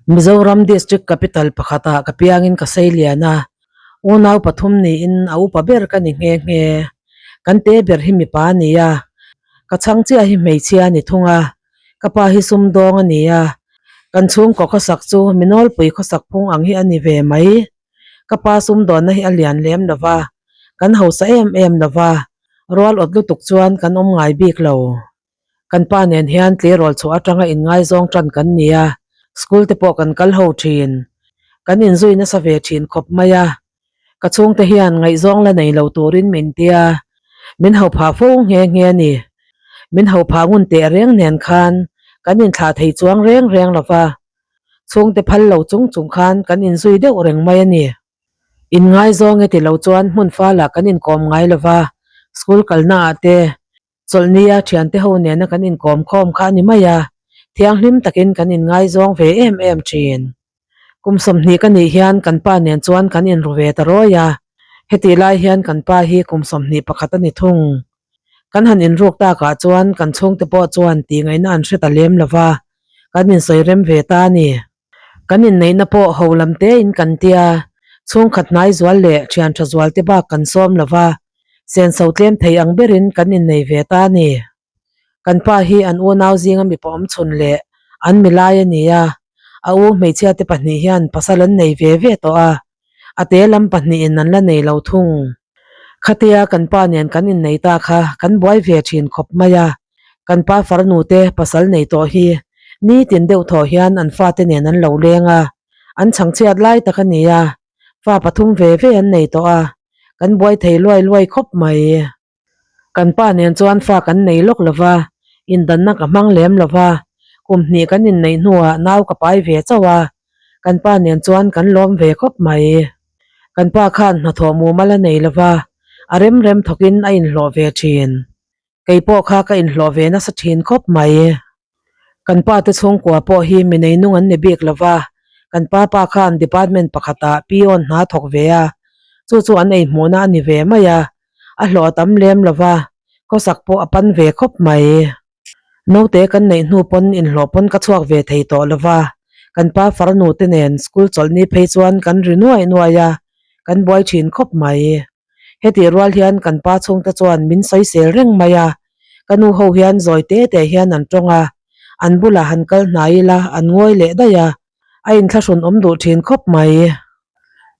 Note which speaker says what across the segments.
Speaker 1: Mizoram District Capital pakhatah ka piangin ka seilian a, unau pathum niin a upa ber ka ni nghe nghe. Kan te ber hi mipa a ni a, ka chhang chiah hi hmeichhia a ni thung a, ka pa hi sumdawng a ni a, kan chhungkaw khawsak chu minawlpui khawsak phung ang hi a ni ve mai. Ka pa sumdawnna hi a lian lem lo va, kan hausa em em lo va, rual awt lutuk chuan kan awm ngai bik lo. Kan pa nen hian tleirawl chhuah atanga inngaizawng tan kan ni a, school te pawh kan kal ho thin. Kan inzui nasa ve thin khawp mai a, ka chhungte hian ngaihzawng la nei lo turin min tia, min ho phah fo nghe nghe a ni. Min ho phah ngun teh reng nen khan kan inthlah thei chuang reng reng lo va, chhungte phal lo chung chung khan kan inzui deuh reng mai a ni. Inngaizawng e ti lo chuan hmun falah kan inkawm ngai lo va, school kalnaah te Chawlhnia thiante ho nena kan inkawm khawm kha a ni mai a, thianghlim takin kan inngaizawng ve em em thin. Kum 20 ka nih hian kan pa nen chuan kan inru ve ta rawi a, hetih lai hian kan pa hi kum 21 a ni thung. Kan han inruk takah chuan kan chhungte pawh chuan tihngaihna an hre ta lem lo va, kan insawi rem ve ta a ni. Kan inneihna pawh ho lam tein kan tia, chhungkhat hnai zual leh thian tha zual te bak kan sawm lo va, senso tlem thei ang berin kan innei ve ta a ni. Kan pa hi an unau zinga mipa awm chhun leh an milai a ni a, a u hmeichhia te pahnih hian pasal an nei ve ve tawh a, a te lam pahnihin an la nei lo thung. Khatia kan pa nen kan innei ta kha kan buai ve thin khawp mai a, kan pa farnu te pasal nei tawh hi nitin deuh thawh hian an fate nen an lo leng a, an chhangchhiat lai tak a ni a, fa pathum ve ve an nei tawh a, kan buai thei luai luai khawp mai. Kan pa nen chuan fa kan nei lawk lo va, indanna ka hmang lem lo va, kum hnih kan inneih hnuah nau ka pai ve chauh a, kan pa nen chuan kan lawm ve khawp mai. Kan pa khan hnathawh mumal a nei lo va, a rem rem thawkin a inhlawh ve thin. Kei pawh kha ka inhlawh ve nasa thin khawp mai. Kan pa te chhungkua pawh hi mi neinung an ni bik lo va, kan pa pa khan department pakhatah peon hna thawk ve a, chu chu an ei hmuhna a ni ve mai a, a hlawh a tam lem lo va, khawsak pawh a pan ve khawp mai. Naute kan neih hnu pawn inhlawh pawn ka chhuak ve thei tawh lo va, kan pa farnu te nen school chawlhni phei chuan kan ri nuai nuai a, kan buai thin khawp mai. Hetih rual hian kan pa chhungte chuan min sawisel reng mai a, ka nu ho hian zawi te te hian an tawng a, an bulah han kal hnai ila an ngawi leh daih a, a inthlahrun awm duh thin khawp mai.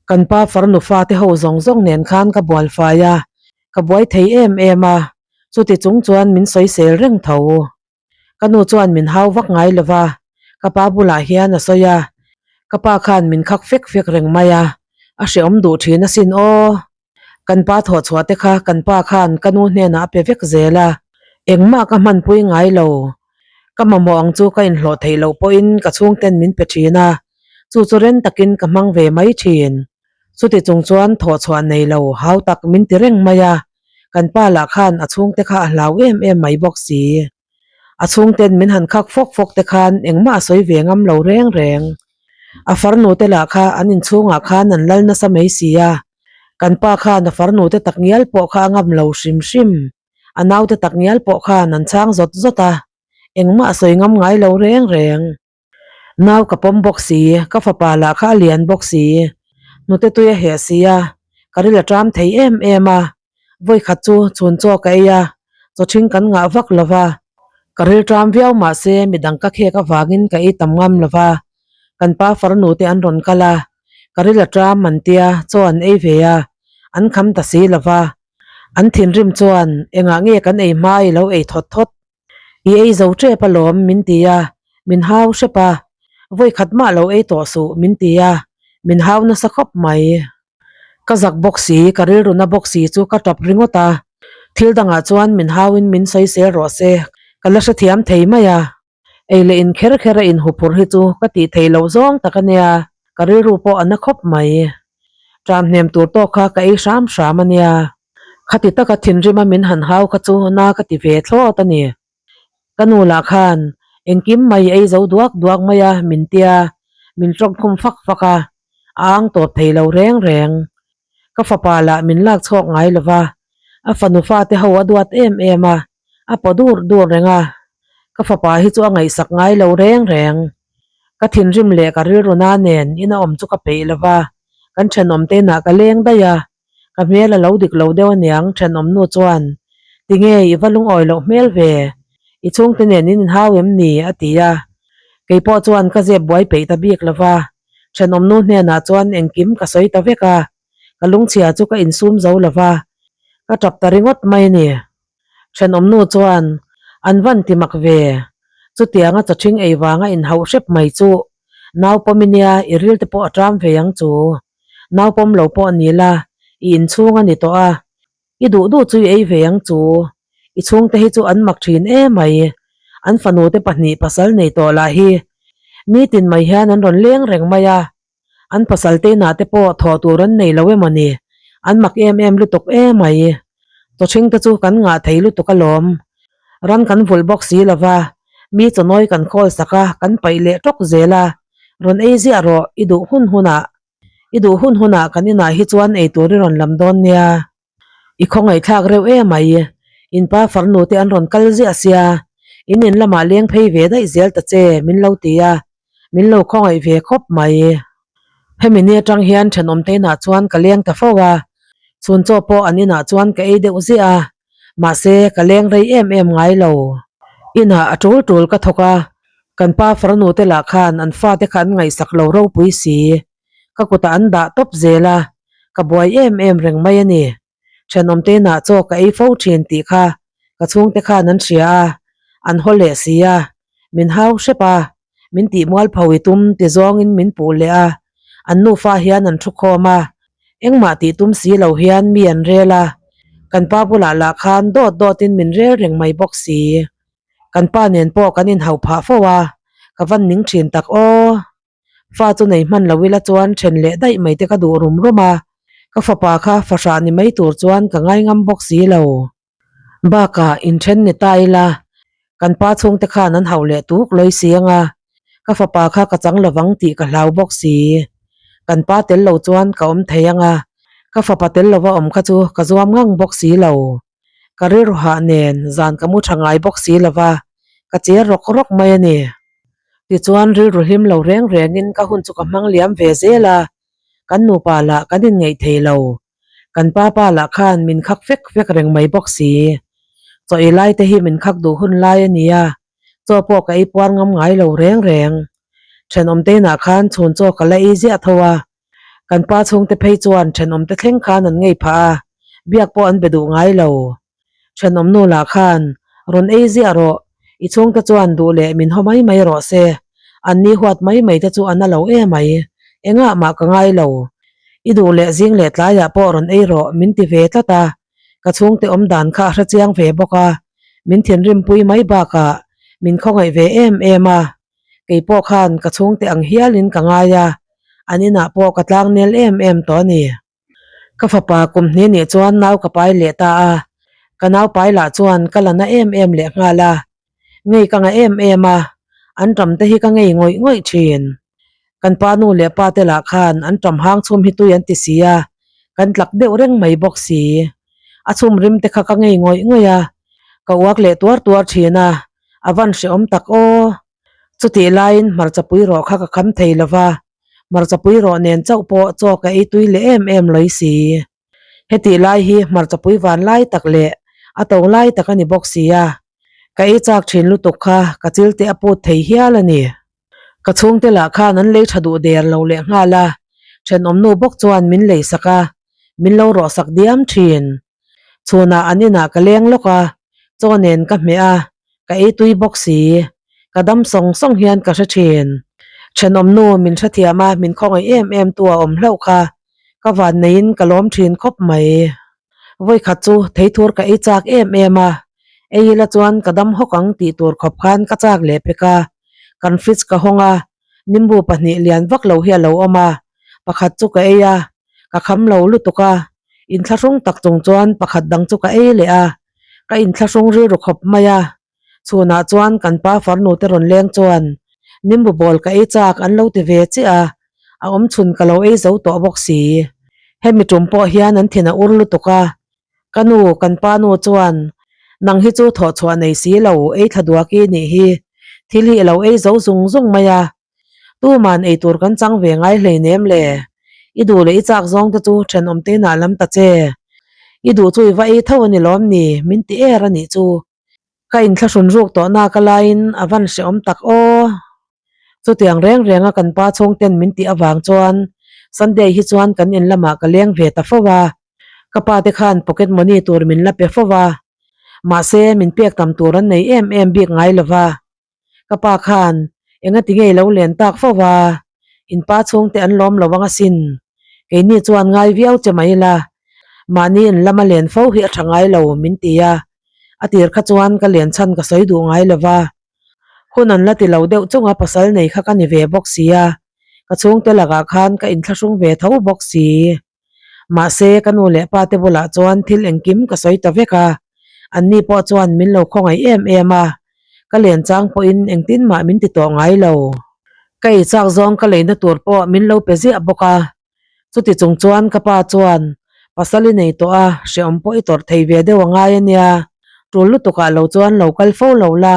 Speaker 1: Kan pa farnu fate ho zawng zawng nen khan ka bual fai a, ka buai thei em em a, chuti chung chuan min sawisel reng tho. Ka nu chuan min hau vak ngai lo va, ka pa bulah hian a sawi a, ka pa khan min khak fek fek reng mai a, a hrehawm duh thin asin aw. Kan pa thawh chhuah te kha kan pa khan ka nu hnenah a pe vek zel a, engmah ka hmanpui ngai lo. Ka mamawh ang chu ka inhlawh theih loh pawhin ka chhungten min pe thin a, chu chu ren takin ka hmang ve mai thin. Chuti chung chuan thawh chhuah nei lo hau tak min ti reng mai a, Kan pa lah khan a chhungte kha a hlau em em mai bawk si. A chhungten min han khak fawk fawk te khan engmah a sawi ve ngam lo reng reng. A farnu te lah kha an inchhungah khan an lal nasa mai si a. Kan pa khan a farnu te takngial pawh kha a ngam lo hrim hrim. A naute takngial pawh khan an chhang zawt zawt a. Engmah a sawi ngam ngai lo reng reng. Nau ka pawm bawk si, ka fapa lah kha a lian bawk si. Hnute tui a heh si a, ka ril a ṭam thei em em a. Vawikhat chu chhun chaw ka ei a, chaw ṭhing kan ngah vak lo va. Ka ril ṭam viau mah se midang ka khek avangin ka ei tam ngam lo va. Kan pa farnu te an rawn kal a, ka ril a ṭam an tia chaw an ei ve a, an kham ta si lo va. An thinrim chuan engah nge kan ei hma i lo ei thawt thawt I ei zo tep alawm min ti a, min hau hrep a, vawi khat mah lo ei tawh suh min ti a, min hau nasa khawp mai. Ka zak bawk si, ka rilru na bawk si chu ka tap ringawt a, thil dangah chuan min hauin min sawisel rawh se, ka la hrethiam thei mai a. Ei leh in kher kher a inhuphurh hi chu ka tih theih loh zawng tak a nia, ka rilru pawh a na khawp mai. Ṭam hnem tur tawk kha ka ei hram hram a nia. Khati taka thinrima min han hau kha chu na ka ti ve thlawt a ni. Ka nu lah khan engkim mai ei zo duak duak mai a min tia, min tawngkhum fak fak a, a ang tawp thei lo reng reng. Ka fapa lah min lak chhuak ngai lo va, a fanu fate ho a duat em em a, a paw dur dur reng a. Ka fapa hi chu a ngaihsak ngai lo reng reng. Ka thinrim leh ka rilru na nen ina awm chu ka peih lo va, kan thenawm te inah ka leng daih a, ka hmel a lo dik lo deuh aniang thenawm nu chuan, Tinge i va lungawi loh hmel ve, i chhungte nen in inhau em ni? a ti a, keipawh chuan ka zep buai peih ta bik lo va, thenawm nu hnenah chuan engkim ka sawi ta vek a, ka lungchhia chu ka insum zo lo va, ka tap ta ringawt mai a ni. Thenawm nu chuan an van ti mak ve, chutianga chawthing ei vanga inhauh hrep mai chu nau pawm i nia i ril te pawh a ṭam ve ang chu. Nau pawm lo pawh ni la, i inchhung a ni tawh a, i duh duh chu i ei ve ang chu. I chhungte hi chu an mak ṭhin emai, an fanu te pahnih pasal nei tawh lah hi nitin mai hian an rawn leng reng mai a. An pasal te inah te pawh thawh tur an nei lo emaw ni? An mak em em lutuk emai. Chawthing te chu kan ngah thei lutuk alawm. Ran kan vulh bawk si lo va, mi chawnawi kan khawl sak a, kan paih leh tawk zel a. Rawn ei ziah rawh, i duh hun hunah. I duh hun hunah kan inah hi chuan ei tur i rawn lam dawn nia. I khawngaihthlak reuh emai, in pa farnu te an rawn kal ziah sia, in in lamah leng phei ve daih zel ta che min lo ti a, min lo khawngaih ve khawp mai. Hemi ni atang hian thenawm te inah chuan ka leng ta fo a, chhun chaw pawh an inah chuan ka ei deuh ziah a, mahse ka leng rei em em ngai lo. Inah a tul tul ka thawk a, kan pa farnu te lah khan an fate kha an ngaihsak lo ropui si. Ka kutah an dah tawp zel a, ka buai em em reng mai a ni. Thenawmte inah chaw ka ei fo thin tih kha ka chhungte khan an hria a, an haw leh si a, min hau hrep a, min tih mualpho i tum ti zawngin min puh leh a, an nufa hian an thu khawm a, engmah tih tum si lo hian mi an rel a, kan pa bulah lah khan dawt dawtin min rel reng mai bawk si. Kan pa nen pawh kan inhauh phah fo a, ka van ning thin tak aw. Fa chu nei hman lo ila chuan then leh daih mai te ka duh rum rum a, ka fapa kha fahrah ni mai tur chuan ka ngai ngam bawk si lo. Bakah inthen ni ta ila, kan pa chhungte khan an hauh leh tuk lawi si anga, ka fapa kha ka chang lovang tih ka hlau bawk si. Kan pa tel lo chuan ka awm thei anga, ka fapa tel lova awm kha chu ka zuam ngang bawk si lo. Ka rilru hah nen zan ka mu tha ngai bawk si lova, ka che rawk rawk mai a ni. Tichuan rilru hlim lo reng rengin ka hun chu ka hmang liam ve zel a, kan nupa lah kan inngeih thei lo. Kan pa pa lah khan min khak fek fek reng mai bawk si. Chaw ei lai te hi min khak duh hun lai a ni a, chaw pawh ka ei puar ngam ngai lo reng reng. Thenawmte inah khan chhun chaw ka la ei ziah tho a, Kan pa chhungte phei chuan thenawmte thleng khan an ngei phah a, biak pawh an be duh ngai lo. Thenawm nu lah khan, Rawn ei ziah rawh, i chhungte chuan duh leh min haw mai mai rawh se, an ni huat mai mai te chu a na lo emai, engah mah ka ngai lo. I duh leh zing leh tlaiah pawh rawn ei rawh min ti ve tlat a, ka chhungte awm dan kha a hre chiang ve bawk a, min thinrimpui mai bakah min khawngaih ve em em a. Kei pawh khan ka chhungte ang hialin ka ngai a, an inah pawh ka tlang nel em em tawh a ni. Ka fapa kum hnih nih chuan nau ka pai leh ta a, ka nau pai lah chuan ka la na em em leh nghal a, ngei ka ngah em em a, an ṭam te hi ka ngei ngawih ngawih ṭhin. Kan pa nu leh pa te lah khan an ṭam hang chhum hi tui an ti si a, kan tlak deuh reng mai bawk si. A chhum rim te kha ka ngei ngawih ngawih a, ka uak leh tuar tuar ṭhin a, A van hrehawm tak aw. Chutih laiin hmarchapui rawh kha ka kham thei lo va, hmarchapui rawh nen chauh pawh chaw ka ei tui leh em em lawi si. Hetih lai hi hmarchapui van lai tak leh a to lai tak a ni bawk si a, ka ei chak thin lutuk kha ka chil te a put thei hial a ni. Ka chhungte lah khan an lei tha duh der lo leh nghal a, thenawmnu bawk chuan min lei sak a, min lo rawh sak diam thin. Chhunah an inah ka leng lawk a, chaw nen ka hmeh a, ka ei tui bawk si. Ka dam sawng sawng hian ka hre thin. Thenawmnu min hrethiam a, min khawngaih em em tu a awm hlauh kha. Ka van neiin ka lawm thin khawp mai. Vawikhat chu theithur ka ei chak em em a, ei ila chuan ka dam hawk ang tih tur khawp khan ka chak leh pek a. Kan fridge ka hawng a, nimbu pahnih lian vak lo hi a lo awm a, pakhat chu ka ei a, ka kham lo lutuk a, inthlahrung tak chung chuan pakhat dang chu ka ei leh a, ka inthlahrung rilru khawp mai a, chhunah chuan kan pa farnu te rawn leng chuan nimbu bawl ka ei chak an lo ti ve chiah a, a awm chhun ka lo ei zo tawh bawk si. Hemi tum pawh hian an thin a ur lutuk a, ka nu kan pa nu chuan nang hi chu thawh chhuah nei si lo ei thla duak i nih hi, thil hi i lo ei zo zung zung mai a. Tuman eitur kan chang ve ngai hleinem le. I duh leh i chak zawng te chu thenawm te inah lam ta che. I duh chu i va ei tho a ni lawm ni, min ti er a nih chu. Ka inthlahrun ruk tawh nak a laiin a van hrehawm tak aw. Chutiang reng renga kan pa chhungten min tih avang chuan Sunday hi chuan kan in lamah ka leng ve ta fo a. Ka pa te khan pocket money tur min la pe fo a. Mahse min pek tam tur an nei em em bik ngai lo va. Ka pa khan engati ngei lo len tak fo va, in pa chhungte an lawm lo ang asin. Keini chuan ngai viau che mai ila, mahni in lama len fo hi a tha ngai lo min ti a. A tir kha chuan ka len chhan ka sawi duh ngai lo va. Hun an la ti lo deuh chunga pasal nei kha ka ni ve bawk si a, ka chhungte lakah khan ka inthlahrung ve tho bawk si. Mahse, ka nu leh pa te bulah chuan thil engkim ka sawi ta vek a, anni pawh chuan min lo khawngaih em em a, ka len chang pawhin engtin mah min ti tawh ngai lo. Ka ei chak zawng ka leina tur pawh min lo pe ziah bawk a, chuti chung chuan ka pa chuan pasal i nei tawh a, hrehawm pawh i tawrh thei ve deuh a ngai a nia, tul lutukah lo chuan lo kal fo lo la,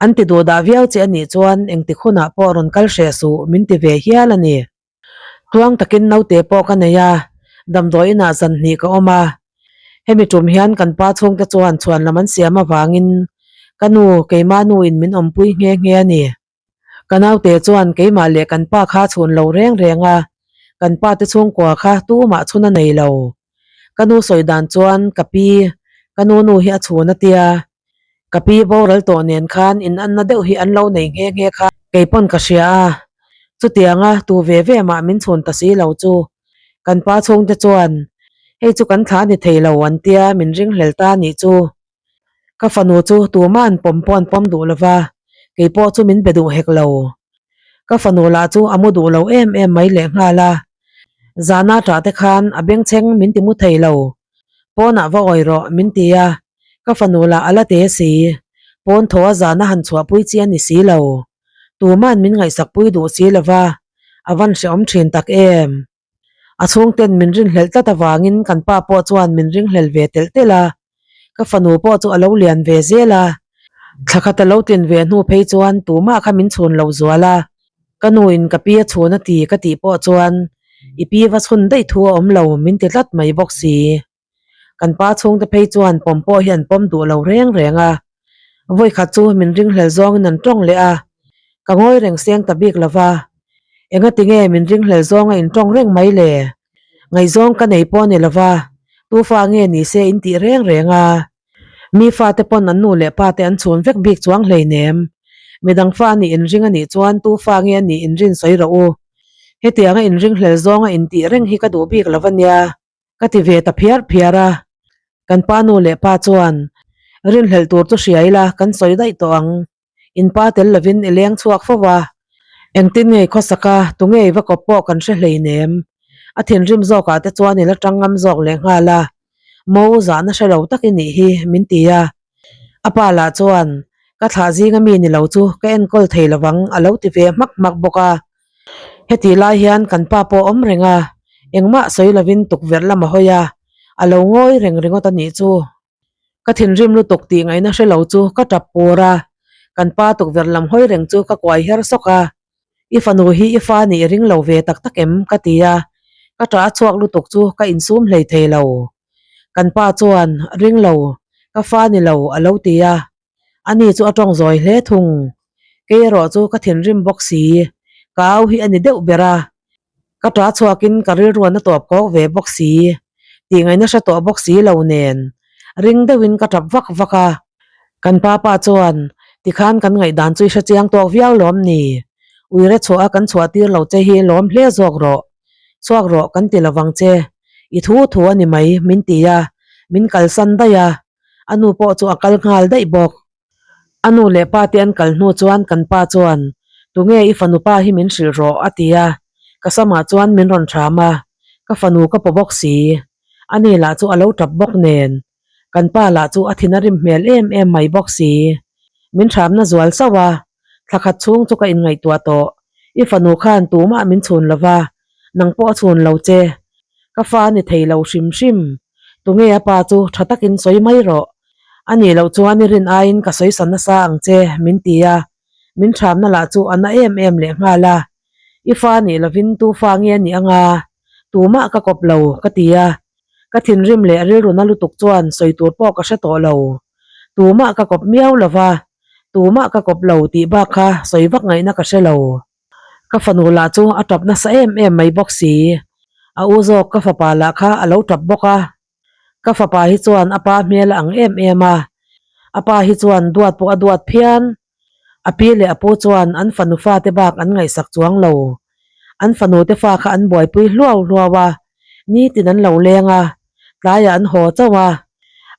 Speaker 1: an ti duh dah viau che a nih chuan engtik hunah pawh rawn kal hreh suh min ti ve hial a ni. Tluang takin naute pawh ka nei a, damdawi inah zan hnih ka awm a. Hemi tum hian kan pa chhungte chuan chhuan lam an siam avangin ka nu, keimah nuin min awmpui nghe nghe a ni. Ka naute chuan keimah leh kan pa kha chhun lo reng reng a, kan pa te chhungkua kha tumah chhun a nei lo. Ka nu sawi dan chuan ka pi, ka nu nu hi a chhun a tia. Ka pi boral tawh nen khan in anna deuh hi an lo nei nghe nghe kha kei pawn ka hria a, chutianga tu ve ve mah min chhun ta si lo chu. Kan pa chhungte chuan hei chu kan thla ni thei lo an tia min ringhlel ta nih chu. Ka fanu chu tumah an pawm pawh an pawm duh lo va, kei pawh chu min be duh hek lo. Ka fanu lah chu a mu duh lo em em mai lehnghal a, zana ṭah te khan a bengchheng min ti mu thei lo. Pawnah va awi rawh min ti a, ka fanu lah a la te si. Pawn thaw a zana han chhuahpui chi a ni si lo. Tuma'n min ngaihsakpui duh si lo va, a van hrehawm thin tak em. A chhungten min rinhlelh tlat avangin kan pa pawh chuan min ringhlel ve telh telh a, ka fanu pawh chu a lo lian ve zel a. Thla khat a lo tlin ve hnu phei chuan tumah kha min chhun lo zual a, ka nuin ka pi a chhun a ti ka tih pawh chuan i pi va chhun daih thu a awm lo min ti tlat mai bawk si. Kan pa chhungte phei chuan pawm pawh hi an pawm duh lo reng reng a, vawikhat chu min ringhlel zawngin an tawng leh a, ka ngawi reng seng ta bik lo va, engati nge min ringhlel zawnga in tawng reng mai le? Ngaihzawng ka nei pawh a ni lo va, tufa nge ni se in tih reng reng a, mi fate pawn an nu leh pa te an chhun vek bik chuang hleinem. Midang fa nih inring a nih chuan tufa nge a nih inrin sawi rawh u. Hetianga inringhlel zawnga in tih reng hi ka duh bik lo va nia. Ka ti ve ta phiar phiar a, kan pa nu leh pa chuan rinhlelh tur chu hria ila kan sawi daih tawh ang, in pa tel lovin i leng chhuak fo va, engtin ngei khawsak a, tu ngei va kawp pawh kan hre hleinem, a thinrim zawkah te chuan i la tang ngam zawk leh nghal a, mo zahna hre lo tak i nih hi min ti a, a pa lah chuan ka thlah zinga mi ni lo chu ka enkawl thei lovang a lo ti ve hmak hmak bawk a. Hetih lai hian kan pa pawh awm reng a, engmah sawi lovin tukverh lam a hawi a, a lo ngawi reng ringawt a nih chu. Ka thinrim lutuk tih ngaihna hre lo chu ka tap pur a, kan pa tukverh lam hawi reng chu ka kuai her sawk a, I fanu hi i fa nih ring lo ve tak tak em? ka ti a, ka tah a chhuak lutuk chu ka insum hlei thei lo. Kan pa chuan, Ring lo, ka fa ni lo a lo ti a, Ani chu a tawng zawi hle thung. Kei erawh chu ka thinrim bawk si. Ka au hi a ni deuh ber a. Ka ta chhuakin ka rilruan a tawp kawk ve bawk si. Tih ngaihna hre tawh bawk si lo nen. Ring deuhin ka tap vak vak a. Kan pa pa chuan, Tikhan kan ngaihdan chu i hre chiang tawk viau lawm ni? Uire chhuah a kan chhuah tir lo che hi lawm hle zawk rawh. Chhuak rawh kan ti lovang che. I thu thu a ni mai, min ti a. Min kalsan daih a. A nu pawh chu a kal nghal daih bawk. A nu leh pa te an kal hnu chuan kan pa chuan, Tunge i fanu pa hi min hrilh rawh a ti a, ka samah chuan min rawn hram a, ka fanu ka paw bawk si. A ni lah chu a lo tap bawk nen, kan pa lah chu a thin a rim hmel em em mai bawk si. Min hramna zual sauh a, thla khat chhung chu ka inngaihtuah tawh. I fanu khan tumah min chhun lo va, nang pawh a chhun lo che. Ka fa a ni thei lo hrim hrim. Tunge a pa chu tha takin sawi mai rawh. A nih loh chuan i rin aiin ka sawi sa nasa ang che, min ti a. Min thamna lah chu a na em em lehnghal a. I fa nih lovin tu fa nge a nih anga? Tumah ka kawp lo, ka ti a. Ka thinrim leh rilru na lutuk chuan sawi tur pawh ka hre tawh lo. Tumah ka kawp miau lo va, tumah ka kawp lo tih bak kha sawi vak ngaihna ka hre lo. Ka fanu lah chu a tap nasa em em mai bawk si. A u zawk ka fapa lah kha a lo tap bawk a. Ka fapa hi chuan a pa hmel a ang em em a, a pa hi chuan duat pawh a duat phian. A pi leh a pu chuan an fanu fate bak an ngaihsak chuang lo. An fanu te fa kha an buaipui hluau hluau a, nitin an lo leng a, tlaiah an haw chauh a,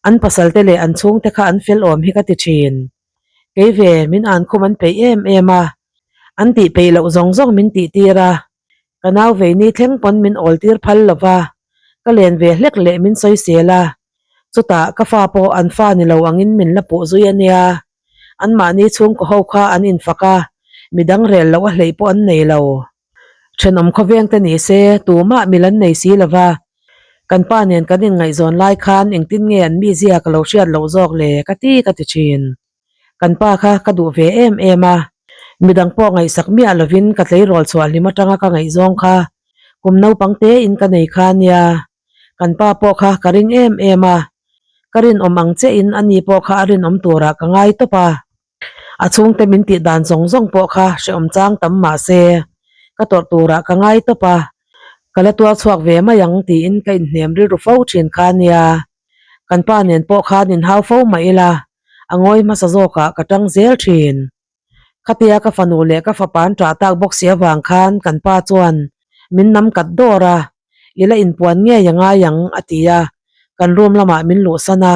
Speaker 1: an pasal te leh an chhungte kha an fel awm hi ka ti thin. Kei ve min an khum an peih em em a, an tih peih loh zawng zawng min tih tir a, ka nau vei ni thleng pawn min awl tir phal lo va, ka len ve hlek leh min sawisel a, chutah ka fa pawh an fa ni lo angin min la puh zui a nia. Anmahni chhungkaw ho kha an infak a, midang rel loh a hleih pawh an nei lo. Thenawm khawveng te ni se, tumah mil an nei si lo va. Kan pa nen kan inngaihzawn lai khan engtin nge an mizia ka lo hriat loh zawk le ka ti ka ti thin. Kan pa kha ka duh ve em em a, midang pawh ngaihsak miah lovin ka tleirawl chhuah hlim atanga ka ngaihzawng kha kum naupang tein ka nei kha nia. Kan pa pawh kha ka ring em em a, ka rinawm ang chiahin ani pawh kha a rinawm turah ka ngai tawp a. A chhungte min tih dan zawng zawng pawh kha hrehawm chang tam mah se, ka tawrh turah ka ngai tawp a, ka la tuar chhuak ve mai ang tiin ka inhnem rilru fo thin kha nia. Kan pa nen pawh khan inhau fo mah ila, a ngawi hmasa zawkah ka tang zel thin. Khatia ka fanu leh ka fapa an ṭah tak bawk si avang khan kan pa chuan min nam kat dawr a, I la inpuan ngei a ngai ang a ti a, kan room lamah min luhsan a.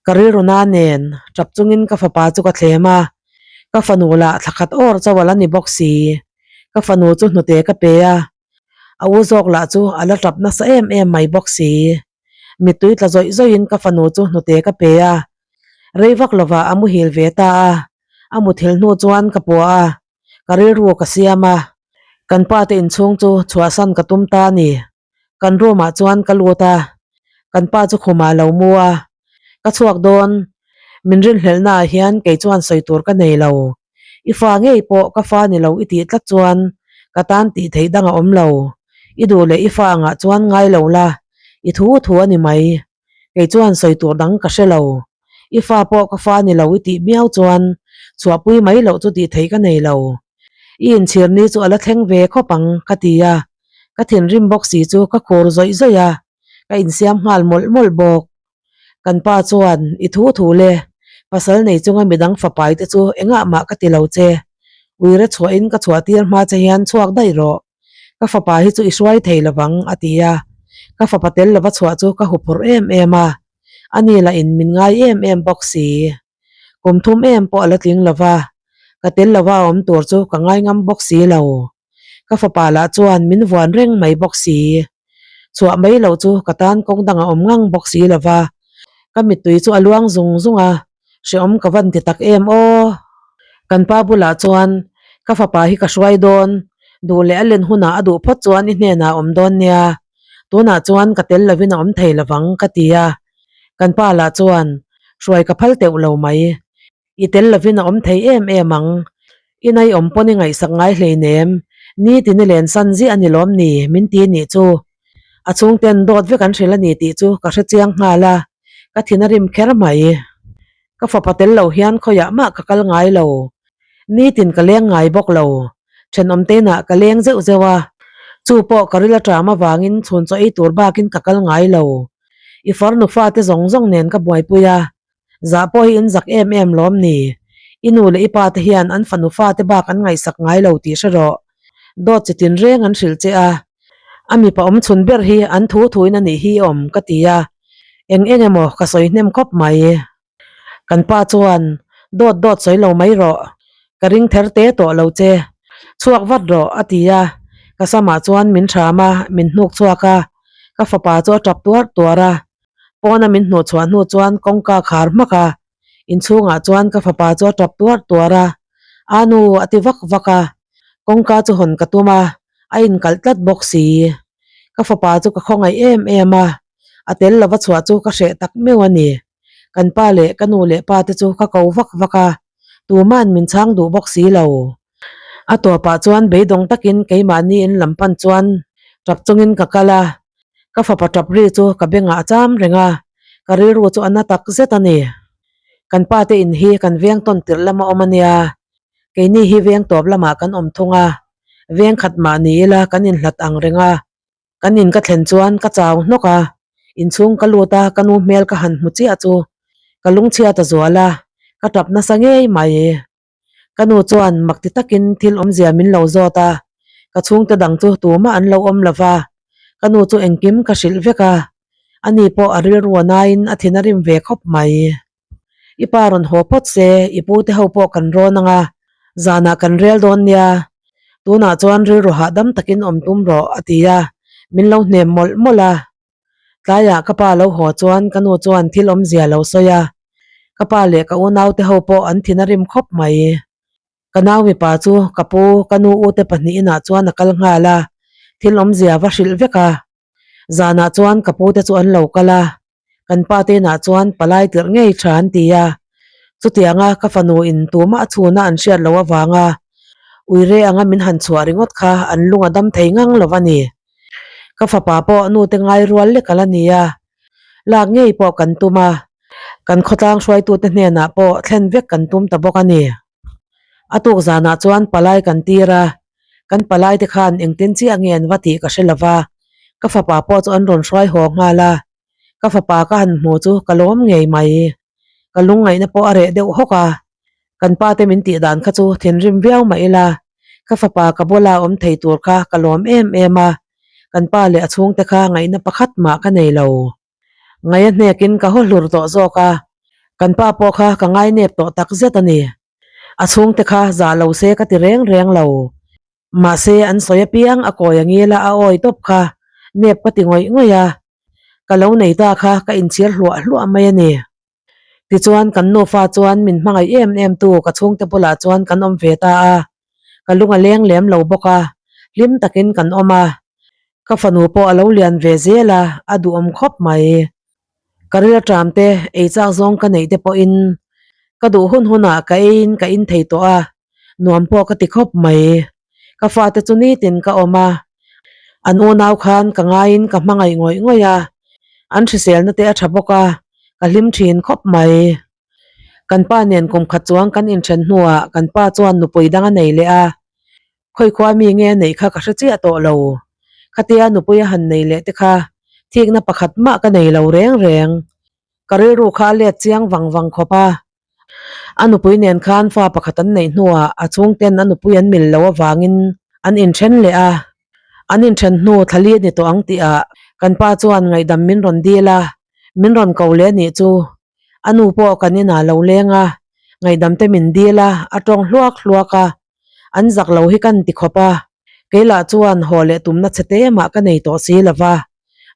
Speaker 1: Ka rilru na nen ṭap chungin ka fapa chu ka thlem a, ka fanu lah thla khat awr chauh a la ni bawk si. Ka fanu chu hnute ka pe a, a u zawk lah chu a la ṭap nasa em em mai bawk si. Mittui tla zawih zawihin ka fanu chu hnute ka pe a, rei vak lovah a muhil ve ta a, a muthilh hnu chuan ka puah a, ka rilru ka siam a, kan pa te inchhung chu chhuahsan ka tum ta a ni. Kan room ah chuan ka lut a, kan pa chu khumah a lo mu a, ka chhuak dawn, min rinhlelhna ah hian kei chuan sawi tur ka nei lo, i fa ngei pawh ka fa ni lo i tih tlat chuan ka tan tih theih dang a awm lo, i duh leh i fa angah chuan ngai lo la, i thu thu a ni mai. Kei chuan sawi tur dang ka hre lo. I fa pawh ka fa ni lo i tih miau chuan chhuahpui mai loh chu tih theih ka nei lo. I inchhir ni chu a la thleng ve khawp ang ka ti a, ka thinrim bawk si chu ka khur zawih zawih a, ka insiam nghal mawlh mawlh bawk. Kan pa chuan i thu thu le, pasal nei chunga midang fapai te chu engah mah ka ti lo che. Uire chhuahin ka chhuah tir hma che hian chhuak daih rawh. Ka fapa hi chu i hruai thei lovang a ti a, ka fapa tel lova chhuah chu ka huphurh em em a, ani lah in min ngai em em bawk si. Kum thum em pawh a la tling lova, ka tel lova a awm tur chu ka ngai ngam bawk si lo. Ka fapa lah chuan min vuan reng mai bawk si. Chhuah mai loh chu ka tan kawng dang a awm ngang bawk si lova, ka mittui chu a luang zung zung a, Hrehawm ka van ti tak em aw. Kan pa bulah chuan ka fapa hi ka hruai dawn, duh leh a len hunah a duh phawt chuan i hnenah a awm dawn nia, tunah chuan ka tel lovin a awm thei lovang ka ti a. Kan pa lah chuan hruai ka phal teuh lo mai, i tel lovin a awm thei em em ang, i nai awm pawn i ngaihsak ngai hleinem, nitin i len san ziah a ni lawm ni min ti nih chu. A chhungten dawt vek an hrilh a ni tih chu ka hre chiang nghal a, ka thin a rim kher mai. Ka fapa tel lo hian khawiah mah ka kal ngai lo. Nitin ka leng ngai bawk lo. Thenawm teinah ka leng zeuh zeuh a, chu pawh ka ril aṭam avangin chhun chaw ei tur bakin ka kal ngai lo. I farnu fate zawng zawng nen ka buaipui a, zah pawh hi in zak em em lawm ni? I nu leh i pa te hian an fanu fate bak an ngaihsak ngai lo tih hre rawh. Dawt chi tin reng an hrilh che a, a mipa awm chhun ber hi an thu thuin a nih hi awm ka ti a, eng eng emaw ka sawi hnem khawp mai. Kan pa chuan dawt dawt sawi lo mai rawh, ka ring ther te tawh lo che, chhuak vat rawh a ti a, ka samah chuan min ṭham a, min hnuk chhuak a, ka fapa chu a ṭap tuar tuar a, pawna min hnuh chhuah hnu chuan kawngka khar hmak a, Inchhungah chuan ka fapa chu a tap tuar tuar a, A nu a ti vak vak a, kawngka chu hawn ka tum a, a inkalh tlat bawk si. Ka fapa chu ka khawngaih em em a, a tel lova chhuah chu ka hreh tak meuh a ni. Kan pa leh ka nu leh pa te chu ka ko vak vak a, tuma'n min chhang duh bawk si lo. A tawpah chuan beidawng takin keimahni in lam pan chuan tap chungin ka kal a, ka fapa tap ri chu ka bengah a cham reng a, ka rilru chu a na tak zet a ni. Kan pa te in hi kan veng tawn tirh lama awm a nia, keini hi veng tawp lamah kan awm thung a, veng khat mah ni ila kan inhlat ang reng a, Kan in ka thlen chuan ka chau hnawk a, inchhung ka lut a ka nu hmel ka han hmu chiah chu ka lungchhia ta zual a, ka tap nasa ngei mai. Ka nu chuan mak ti takin thil awmzia min lo zawt a, ka chhungte dang chu tumah an lo awm lo va, ka nu chu engkim ka hrilh vek a, ani pawh a rilru a naiin a thin a rim ve khawp mai. I pa rawn haw phawt se, i pu te ho pawh kan rawn ang a, zanah kan rel dawn nia, tunah chuan rilru hahdam takin awm tum rawh a ti a, min lo hnem mawlh mawlh a. Tlaiah ka pa lo haw chuan ka nu chuan thil awmzia lo sawi a, ka pa leh ka unau te ho pawh an thin a rim khawp mai. Ka nau mipa chu ka pu, ka nu u te pahnihinah chuan a kal nghal a, thil awmzia va hrilh vek a. Zanah chuan ka pu te chu an lo kal a, kan pa te inah chuan palai tirh ngei tha an ti a, chutianga ka fanu in tumah a chhuna an hriat loh avanga uire anga min han chhuah ringawt kha an lung a dam thei ngang lo a ni. Ka fapa pawh nu te ngai rual lek ala ni a, lak ngei pawh kan tum a, kan khawtlang hruaitute hnenah pawh thlen vek kan tum ta bawk a ni. A tuk zanah chuan palai kan tir a, kan palai te khan engtin chiah nge an va tih ka hre lova, ka fapa pawh chu an rawn hruai haw nghal a, ka fapa ka han hmu chu ka lawm ngei mai. Ka lungngaihna pawh a reh deuh hawk a, kan pa te min tih dan kha chu thinrim viau mah ila, ka fapa ka bula awm thei tur kha ka lawm em em a, kan pa leh a chhungte kha ngaihna pakhat mah ka nei lo. Ngaih a hnekin ka haw hlur tawh zawk a, kan pa pawh kha ka ngainep tawh tak zet a ni. A chhungte kha zah lo se ka ti reng reng lo. Mahse an sawi apiang a kawi angil a a awi tawp kha nep ka ti ngawih ngawih a, ka lo nei ta kha ka inchhir hluah hluah mai a ni. Tichuan kan nufa chuan min hmangaih em em tu ka chhungte bulah chuan kan awm ve ta a, ka lung a leng lem lo bawk a, hlim takin kan awm a. Ka fanu pawh a lo lian ve zel a, a duhawm khawp mai. Ka ril aṭam te, ei chak zawng ka neih te pawhin ka duh hun hunah ka eiin ka in thei tawh a, nuam pawh ka ti khawp mai. Ka fate chu nitin ka awm a, an unau khan ka ngaiin ka hmangaih ngawih ngawih a, an hriselna te a tha bawk a, ka hlim thin khawp mai. Kan pa nen kum khat chuang kan inthen hnuah kan pa chuan nupui dang a nei leh a, khawikhua mi nge a neih kha ka hre chiah tawh lo. Khatia nupui a han nei leh te kha thikna pakhat mah ka nei lo reng reng. Ka rilru kha a let chiang vang vang khawp a, A nupui nen khan fa pakhat an neih hnuah a chhungten a nupui an mil lo avangin an inthen leh a. An inthen hnu thlali a ni tawh ang tihah kan pa chuan ngaihdam min rawn dil a, min rawn ko leh a nih chu. A nu pawh kan inah lo leng a, ngaihdam te min dil a, a tawng hluak hluak a. An zak lo hi kan ti khawp a, kei lah chuan haw leh tumna chhe te mah ka nei tawh si lo va,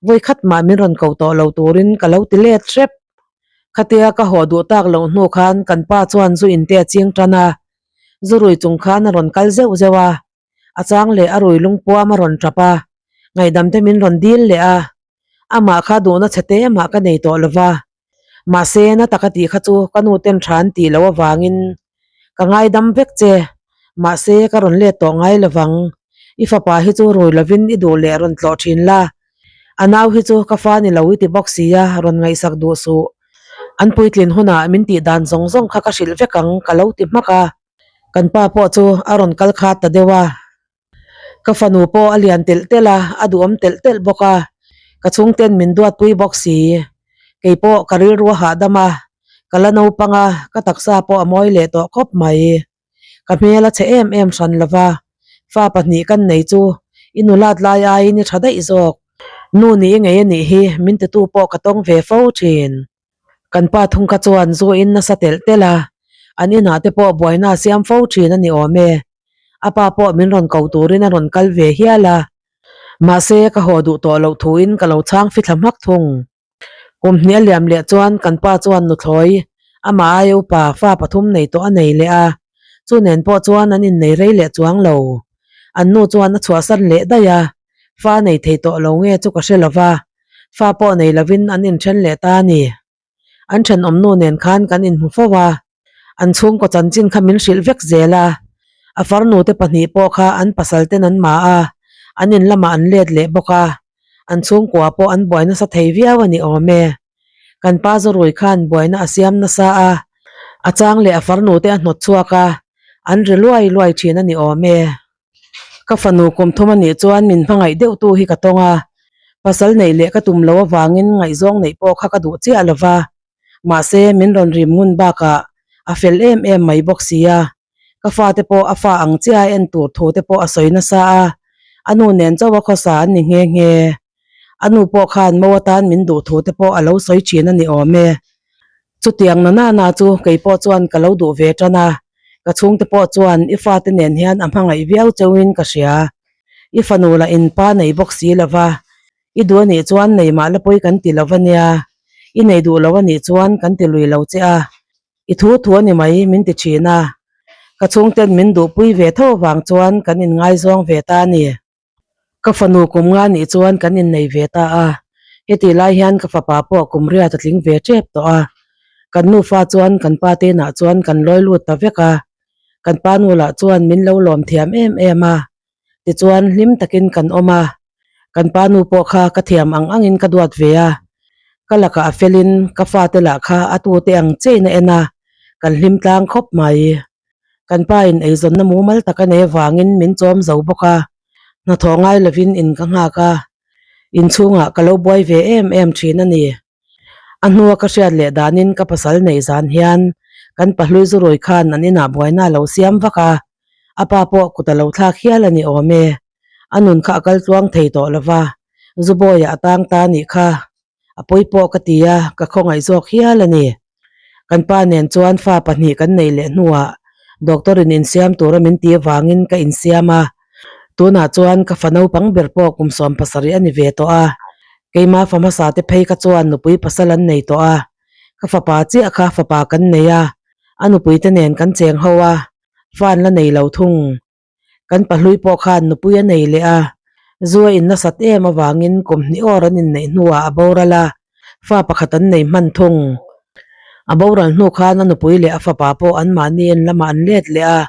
Speaker 1: vawikhat mah min rawn ko tawh lo turin ka lo ti let hrep. Khatia ka haw duh tak loh hnu khan kan pa chuan zu inte a ching tan a, zu rui chung khan a rawn kal zeuh zeuh a, a chang leh a rui lungpuam a rawn tap a, ngaihdam te min rawn dil leh a, amah kha duhna chhe te mah ka nei tawh lo va, mahse na taka tih kha chu ka nu ten tha an tih loh avangin ka ngaidam vek che, mahse ka rawn let tawh ngai lo vang, i fapa hi chu rui lovin i duh leh rawn tlawh thin la, A nau hi chu ka fa ni lo i ti bawk sia, rawn ngaihsak duh suh. An puitlin hunah min tih dan zawng zawng kha ka hrilh vek ang ka lo ti hmak a. Kan pa pawh chu a rawn kal khat ta deuh a. Ka fanu pawh a lian telh telh a, a duhawm telh telh bawk a. Ka chhungten min duatpui bawk si. Kei pawh ka rilru a hahdam a, ka la naupang a, ka taksa pawh a mawi leh tawh khawp mai. Ka hmel a chhe em em hran lo va, fa pahnih kan nei chu i nulat lai aiin i tha daih zawk. Nu nih i ngei a nih hi min titu pawh ka tawng ve fo thin. Kan pa thung kha chuan zu in nasa telh telh a, an inah te pawh buaina a siam fo thin a ni awm e. A pa pawh min rawn ko turin a rawn kal ve hial a, mahse ka haw duh tawh loh thuin ka lo chhang fithla hmak thung. Kum hnih a liam leh chuan kan pa chuan nuthlawi amah aia upa fa pathum nei tawh a nei leh a, chu nen pawh chuan an innei rei leh chuang lo. An nu chuan a chhuahsan leh daih a, fa nei thei tawh lo nge chu ka hre lo va, fa pawh nei lovin an inthen leh ta a ni. An thenawm nu nen khan kan inhmu fo a, an chhungkaw chanchin kha min hrilh vek zel a. A farnu te pahnih pawh kha an pasal ten an ma a, an in lamah an let leh bawk a, an chhungkua pawh an buai nasa thei viau a ni awm e. Kan pa Zawrui khan buaina a siam nasa a, a chang leh a farnu te a hnawt chhuak a, an ri luai luai thin a ni awm e. Ka fanu kum thum a nih chuan min hmangaih deuh tu hi ka tawng a, pasal neih leh ka tum lo avangin ngaihzawng neih pawh kha ka duh chiah lo va, mahse min rawn rim ngun bakah a fel em em mai bawk si a, ka fate pawh a fa ang chiah a en tur thu te pawh a sawi nasa a, a nu nen chauh a khawsa an ni nghe nghe. A nu pawh khan mo atan min duh thu te pawh a lo sawi thin a ni awm e. Chutiang na nana chu kei pawh chuan ka lo duh ve tan a, ka chhungte pawh chuan i fate nen hian a hmangaih viau cheuhin ka hria. I fanu lah in pa nei bawk si lo va, i duh a nih chuan nei mah la pawi kan ti lo va nia, i nei duh lo a nih chuan kan ti lui lo che a, i thu thu a ni mai min ti thin a. Ka chhungten min duhpui ve tho avang chuan kan inngaizawng ve ta a ni. Ka fanu kum nga nih chuan kan innei ve ta a, hetih lai hian ka fapa pawh kum riat a tling ve tep tawh a. Kan nufa chuan kan pa te inah chuan kan lawi lut ta vek a, kan pa nu lah chuan min lo lawm thiam em em a, tichuan hlim takin kan awm a, kan pa nu pawh kha ka thiam ang angin ka duat ve a, ka lakah a felin ka fate lah kha a tute ang chein a en a, kan hlim tlang khawp mai. Kan pa in eizawnna mumal tak a nei avangin min chawm zo bawk a, hnathawh ngai lovin in ka nghak a, inchhungah ka lo buai ve em em thin a ni. A hnua ka hriat leh danin ka pasal neih zan hian kan pahlui zurui khan an inah buaina a lo siam vak a, a pa pawh kut a lo thlak hial a ni awm e. A nun kha a kal tluang thei tawh lo va, Zubawiah a tang ta anih kha. A pawi pawh ka ti a, ka khawngaih zawk hial a ni. Kan pa nen chuan fa pahnih kan neih leh hnuah doctor in insiam tura min ti avangin ka insiam a, tunah chuan ka fa naupang ber pawh kum 70 a ni ve tawh a, keima fa hmasa te phei kha chuan nupui pasal an nei tawh a, ka fapa chiah kha fapa kan nei a, a nupui te nen kan cheng ho a, fa an la nei lo thung. Kan pahlui pawh khan nupui a nei leh a, zu a in nasat em avangin kum hnih awr an inneih hnuah a boral a, fa pakhat an nei hman thung. A boral hnu khan a nupui leh a fapa pawh anmahni en lamah an let leh a,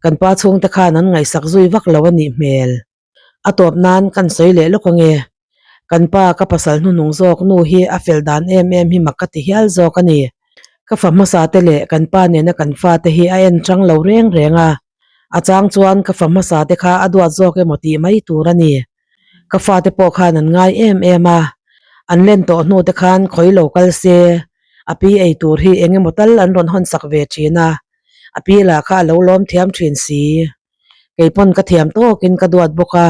Speaker 1: kan pa chhungte khan an ngaihsak zui vak lo a nih hmel. A tawp nan kan sawi leh lawk ange. Kan pa ka pasal hnuhnung zawk nu hi a fel dan em em hi mak ka ti hial zawk a ni. Ka fa hmasa te leh kan pa nena kan fa te hi a en chang lo reng reng a. A chang chuan ka fa hmasa te kha a duat zawk emaw tih mai tur a ni. Ka fate pawh khan an ngai em em a, an len tawh hnu te khan khawi lo kal se, a pi ei tur hi eng emaw tal an rawn hawn sak ve thin a, a pi lah kha a lo lawm thiam thin si. Kei pawn ka thiam tawkin ka duat bawk a,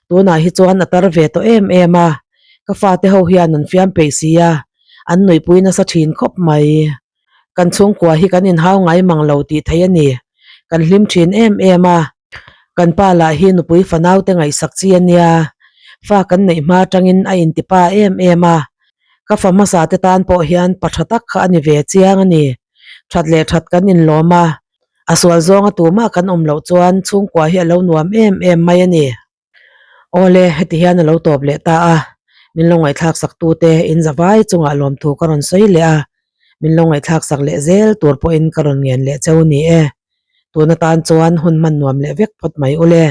Speaker 1: tunah hi chuan a tar ve tawh em em a, ka fate ho hian an fiam peih si a, an nuihpui nasa thin khawp mai. Kan chhungkua hi kan inhau ngai mang lo tih theih a ni. Kan hlim thin em em a, kan pa lah hi nupui fanau te ngaihsak chi a nia, fa kan neih hma atangin a inti pa em em a, ka fa hmasa te tan pawh hian pa tha tak kha a ni ve chiang a ni. That leh that kan inlawm a, a sual zawnga tumah kan awm loh chuan chhungkua hi a lo nuam em em mai a ni. Awle, heti hian a lo tawp leh ta a, min lo ngaihthlak sak tute in za vai chungah lawmthu ka rawn sawi leh a, min lo ngaihthlak sak leh zel tur pawhin ka rawn ngen leh cheu ni e. Tun atan chuan hun hman nuam leh vek phawt mai ule.